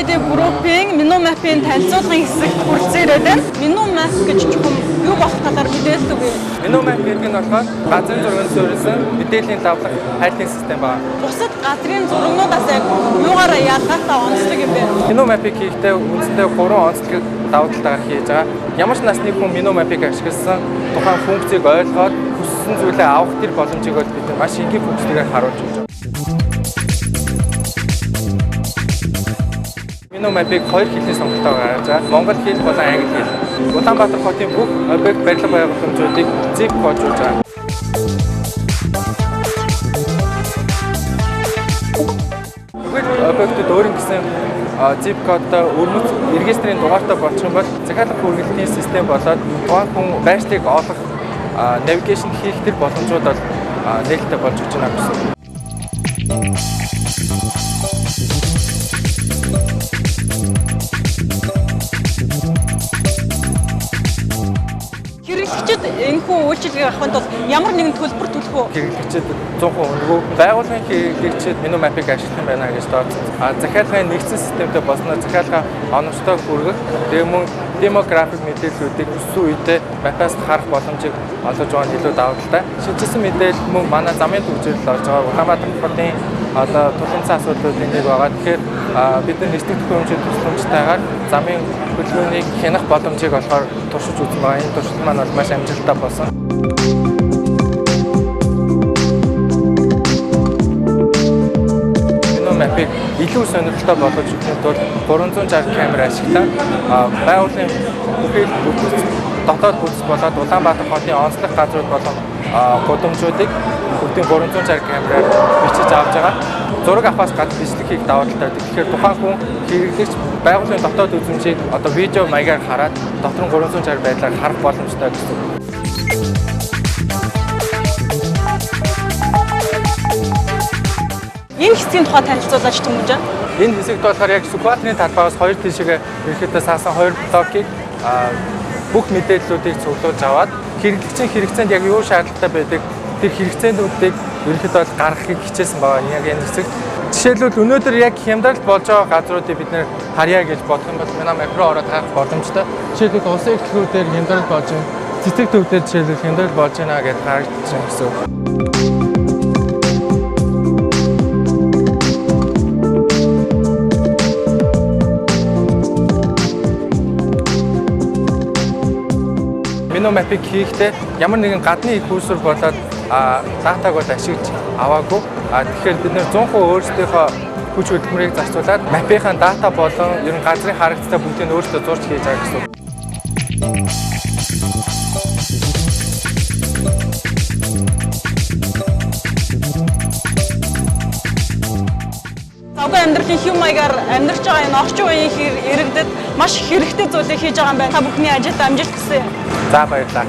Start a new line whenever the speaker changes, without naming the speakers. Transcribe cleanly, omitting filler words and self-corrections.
ID Group-ийн Minu Map-ийн танилцуулгын хэсэгт хүрэлцэн ирээд байна. Minu Map гэж чухам юу болох талаар мэдээлэл өгье.
Minu Map гэдэг нь болохоор газрын зурганд суурилсан мэдээллийн лавлах хайлтын систем байна.
Бусад газрын зургнуудаас яг юугаараа ялгаатай онцлог юм бэ?
Minu Map-ыг хийхдээ үндсэндээ 3 онцлог давуу талтайгаар хийж байгаа. Ямар ч насны хүн Minu Map-ыг ашигласан тухайн функцийг ойлгоод хүссэн зүйлээ авах тэр боломжийг бол бид маш энгийн функцтэйгээр харуулж өгч байгаа. Minu Map-ыг хоёр хэлний сонголтоор гаргаж байгаа. Монгол хэл болон англи хэл. Улаанбаатар хотын бүх объект барилга байгууламжуудыг zip коджуулж байгаа. Бүхэл объектууд өөр ингэсэн zip кодтой өрмөц регистрийн дугаартай болчих юм бол захиалга хүргэлтийн систем болоод тухайн хүн байршлыг олох навигашн хийх тэр боломжууд бол нээлттэй болж өгч байна гэсэн.
Хэрэглэгчид энэхүү үйлчилгээг авахын тулд ямар нэгэн төлбөр төлөх үү?
Хэрэглэгчид 100% үнэгүй. Байгууллагын хэрэглэгчид Minu Map-ыг ашиглах юм байна гэж тооцсон. Захиалгын нэгдсэн системтэй болсноор захиалга оновчтой хүргэх, тэгээ мөн демографик мэдээллүүдийг өссөн үедээ map-аас харах боломжийг олгож байгаа нь илүү давуу талтай. Шинэчилсэн мэдээлэл мөн манай замын түгжрэл орж байгаа Улаанбаатар хотын одоо тулгымцсан асуудлуудын нэг байгаа. Тэгэхээр бид нар нисдэг төхөөрөмжийн тусламжтайгаар замын хөдөлгөөнийг хянах боломжийг олохоор туршиж үзсэн байгаа. Энэ туршилт маань бол маш амжилттай болсон. Minu Map-ыг илүү сонирхолтой болгож өгөхийн тулд 360 камер ашиглан байгууллагын бүхэл бүтц, дотоод бүтц болоод Улаанбаатар хотын онцлог газрууд болон гудамжуудыг бүгдийн 360 камераар бичиж авч байгаа. Зураг авахаас гадна бичлэг хийх давуу талтай. Тэгэхээр тухайн хүн хэрэглэгч байгууллагын дотоод үзмжийг одоо видео маягаар хараад дотор нь 360 байдлаар харах боломжтой гэсэн.
Энэ хэсгийн тухай танилцуулаач Тэмүүжин.
Энэ хэсэгт болохоор яг Сүхбаатарын талбайгаас хоёр тишээ ерөнхийдөө саасан хоёр блокийг бүх мэдээллүүдийг цуглуулж аваад хэрэглэгчийн хэрэгцээнд яг юу шаардлагатай байдаг тэр хэрэгцээнүүдийг ерөнхийдөө бол гаргахыг хичээсэн байгаа. Яг энэ хэсэгт жишээлбэл өнөөдөр яг хямдралт болж байгаа газруудыг бид нэр харьяа гэж бодох юм бол Minu Map руу ороод харах боломжтой. Жишээлбэл улсын их төлхөө дээр хямдрал болж байна. Цэцэг төв дээр жишээлбэл хямдрал болж байна гэдээ харагдаж байна гэсэн үг. Minu Map-ыг хийхдээ ямар нэгэн гадны их үүсвэр болоод датаг бол ашиглаж аваагүй. Тэгэхээр бид нэр 100% өөрсдийнхөө хүч хөдөлмөрийг зарцуулаад map-ийн дата болон ер нь газрын харагдaltaа бүгдийг өөрсдөө зурж хийж байгаа гэсэн үг.
Завгүй амьдралын хэв маягаар амьдарч байгаа энэ орчин үеийн иргэдэд маш хэрэгтэй зүйлийг хийж байгаа юм байна. Та бүхний ажилд амжилт хүсье.
За баярлалаа.